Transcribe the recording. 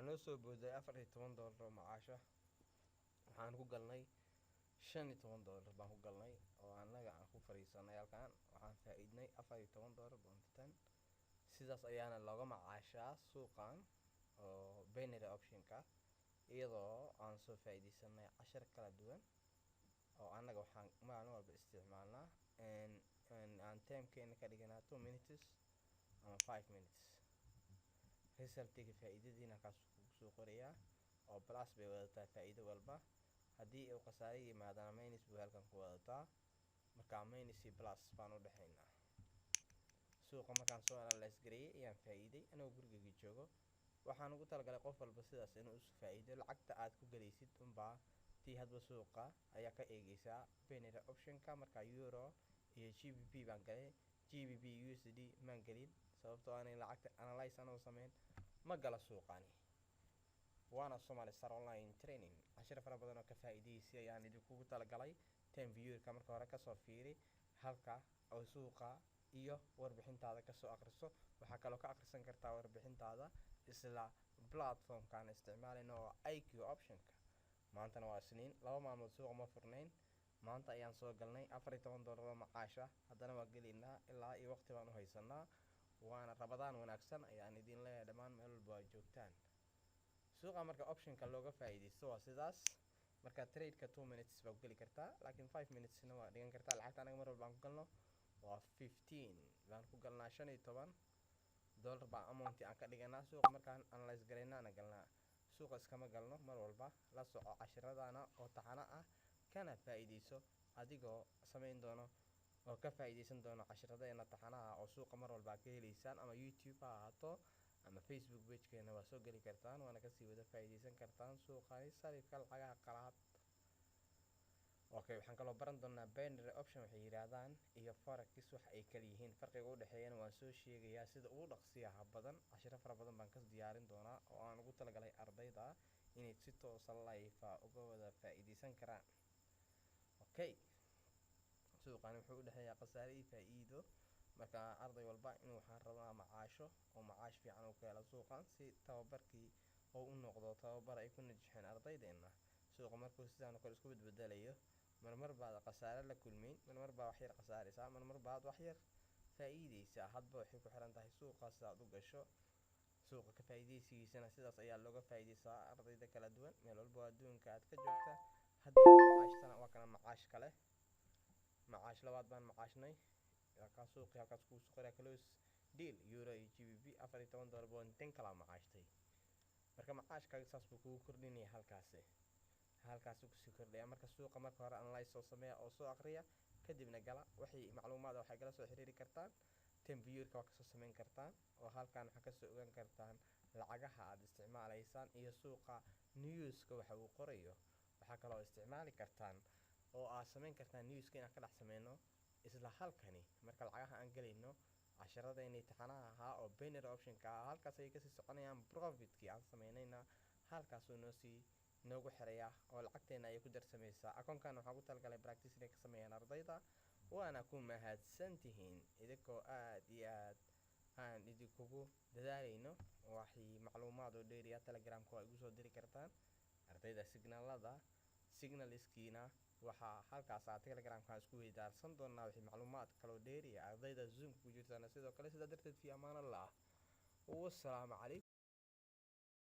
Noo soo booday $14 oo macaasha. Waxaan ku galnay $15 baan ku galnay oo annaga aan ku fariisanay halkan. Waxaan faa-iidnay $14.10. Sidaas ayaana looga macaashaa suuqan oo binary optionka, iyadoo aan soo faa-iideysanay cashar kala duwan oo annaga waxaan maalin walba isticmaalnaa aan timekeena ka dhiganaa 2 minutes ama 5 minutes. Resultiga faa-iidadiina halkaas kugu soo qorayaa oo plus bay wadataa faa-iido walba. Haddii uu khasaare yimaadana, minus buu halkan ku wadataa. Marka minus iyo plus baan u dhexaynaa. Suuqa markaan soo analyse gareeyay ayaan faa-iiday anigoo gurigeyga joogo. Waxaan ugu talagalay qof walba sidaas inuu isu faa-iido. Lacagta aad ku galaysid unbaa tii hadba suuqa ayaa ka eegeysaa binary optionka. Marka euro iyo GBP baan galay, GBP USD maan gelin, sababtoo aanay lacagta analyse anoo sameyn ma gala suuqani. Waana Somali Star Online Training. Cashiro fara badan oo ka faa-iidaysi ayaan idinkugu talagalay. TeamViewerka marka hore kasoo fiiri halka oo suuqa iyo warbixintaada kasoo aqriso. Waxaa kaloo ka akhrisan kartaa warbixintaada isla platformkaan isticmaalayno oo IQ Optionka. Maantana waa Isniin, 2 maalmood suuqa ma furnayn. Maanta ayaan soo galnay $14 oo macaasha. Haddana waa gelaynaa, ilaa iyo waqti baan u haysanaa. Waana Ramadaan wanaagsan ayaan idin leeyahay dhammaan meel walba aad joogtaan. Suuqa marka optionka looga faa'iidaysto waa sidaas. Marka tradeka 2 minutes baa ku geli kartaa, laakiin 5 minutesna waa dhigan kartaa. Lacagta anaga mar walba aan ku galno waa 15 baan ku galnaa, $15 baa amounti aan ka dhiganaa. Suuqa markaan analyse garaynaana galnaa, suuqa iskama galno. Mar walba la soco cashiradana oo taxano ah, kana faa'iidayso adigoo samayn doono oo ka faa'iidaysan doono cashiradeena taxanaha oo suuqa mar walba ka heleysaan, ama YouTube ha ahaato ama Facebook pagekeena waa soo geli kartaan, waana kasii wada faa'iidaysan kartaan suuqani sarifka lacagaha qalaad. Okay, waxaan kaloo baran doonaa binary option waxay yidhaahdaan iyo forex wax ay kala yihiin, farqiga u dhexeeyana waan soo sheegayaa sida ugu dhaqsiyaha badan. Cashiro fara badan baan ka diyaarin doonaa oo aan ugu talagalay ardayda inay si toosa live uga wada faa'iidaysan karaan. Okay, suuqani wuxuu u dhexeeyaa khasaare iyo faa'iido. Marka arday walba inuu, waxaan rabaa, macaasho oo macaash fiican uu ka helo suuqan, si tababarkii oo u noqdo tababar ay ku najixeen ardaydeena. Suuqa markuu sidaan oo kale isku bedbedelayo, marmar baad khasaare la kulmeyn, marmar baa wax yar khasaaraysaa, marmar baad wax yar faa'iideysaa. Hadba waxay ku xiran tahay suuqa sidaad u gasho. Suuqa ka faa'iideysigiisana sidaas ayaa looga faa'iideysaa, ardayda kala duwan meel walba oo adduunka aad ka joogta. Haddii aad macaashtana, waa kana macaash kale, macaash labaad baan macaashnay. Halkaas suuqii halkaas kuu soo close deal euro iyo GBP $14.10 kalaa macaashtay. Marka macaashkaaga saas buu kugu kordhinaya, halkaasi halkaasuu kusii kordhaya. Marka suuqa marka hore analyse soo sameeya oo soo aqriya, kadibna gala. Wixii macluumaad waxay kala soo xiriiri kartaan TeamViewerka, waa kasoo sameyn kartaan oo halkan waxaa kasoo ogaan kartaan lacagaha aad isticmaalaysaan iyo suuqa newska waxa uu qorayo. Waxaa kaloo isticmaali kartaan oo aad sameyn kartaan newska inaan ka dhex sameyno isla halkani. Marka lacagaha aan gelayno, casharadeenii taxanaha ahaa oo binary optionka ah halkaas ayay kasii soconayaan. Profitkii aan sameynayna halkaasuu noosii noogu xirayaa oo lacagteena ayay ku darsamaysaa. Akoonkan waxaan ku talagalay practice inay ka sameeyaan ardayda. Waana ku mahadsantihiin idinkoo aad iyo aad aan idinkugu dadaalayno. Waxay macluumaad oo dheeriya Telegramka waa igu soo diri kartaan. Ardayda signalada, signalskiina waxaa halkaas aa Telegramka isku weydaarsan doonaa wixii macluumaad kaloo dheeriya. Ardayda Zoomka ku jirtana sidoo kale. Sidaa darteed, fi amaan Allah, wassalaamu calaykum.